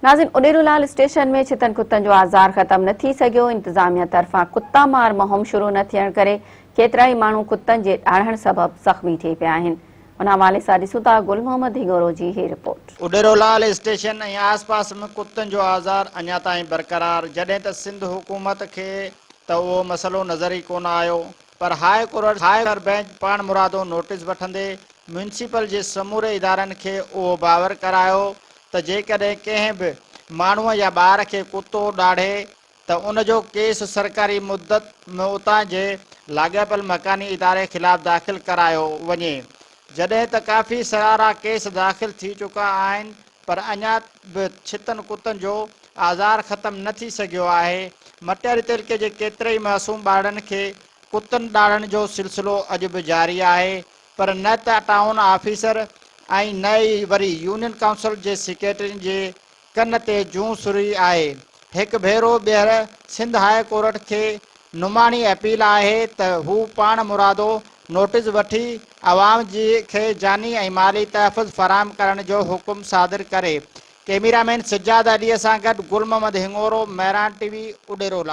ناظرين اڏيرو لال اسٽيشن ۾ ڇتن ڪتن جو آزار ختم نه ٿي سگهيو، انتظاميا طرفان ڪتا مار مهم شروع نه ٿيڻ ڪري ڪيترائي ماڻهو ڪتن جي ڏاڙهڻ سبب زخمي ٿي پيا آهن. ان حوالي سان ڏسون ٿا گل محمد هڱورو جي هي رپورٽ. اڏيرو لال اسٽيشن ۽ آس پاس ۾ ڪتن جو آزار اڃا تائين برقرار، جڏهن ته سنڌ حڪومت کي ته اهو مسئلو نظر ئي ڪونه آيو پر هاء ڪورٽ هائر بينچ پاڻمرادو نوٽيس وٺندي ميونسپل جي سموري ادارن کي اهو باور ڪرايو ته جيڪڏهن ڪنهن به ماڻهوء يا ٻار کي ڪتو ڏاڙهي ته ان جو ڪيس سرڪاري مدت ۾ اتان جي لاڳاپيل مڪاني اداري خلاف داخل ڪرايو وڃي. جڏهن ته ڪافي سارا ڪيس داخل ٿي چڪا آهن پر اڃا به ڇتن ڪتن جو آزار ختم نه ٿي سگهيو آهي. مٽياري تعلقي جي ڪيترئي معصوم ٻارڙن کي ڪتن ڏاڙهڻ جو سلسلو اڄ به جاري آهي پر نه ته ٽائون آفيسر ۽ نه ئي وري يونين ڪائونسل جي سيڪريٽرين جي ڪن تي جون سري آهي. هڪ ڀيرو ٻيهر سنڌ هاء ڪورٽ کي نماڻي اپيل آهي ته هو پاڻ مرادو نوٽيس وٺي عوام جي کي جاني ۽ مالي تحفظ فراهم ڪرڻ جو حڪم صادر ڪري. ڪئميرا مين سجاد علي سان گڏ گل محمد هڱورو، مهراڻ ٽي وي، اڏيرو لال.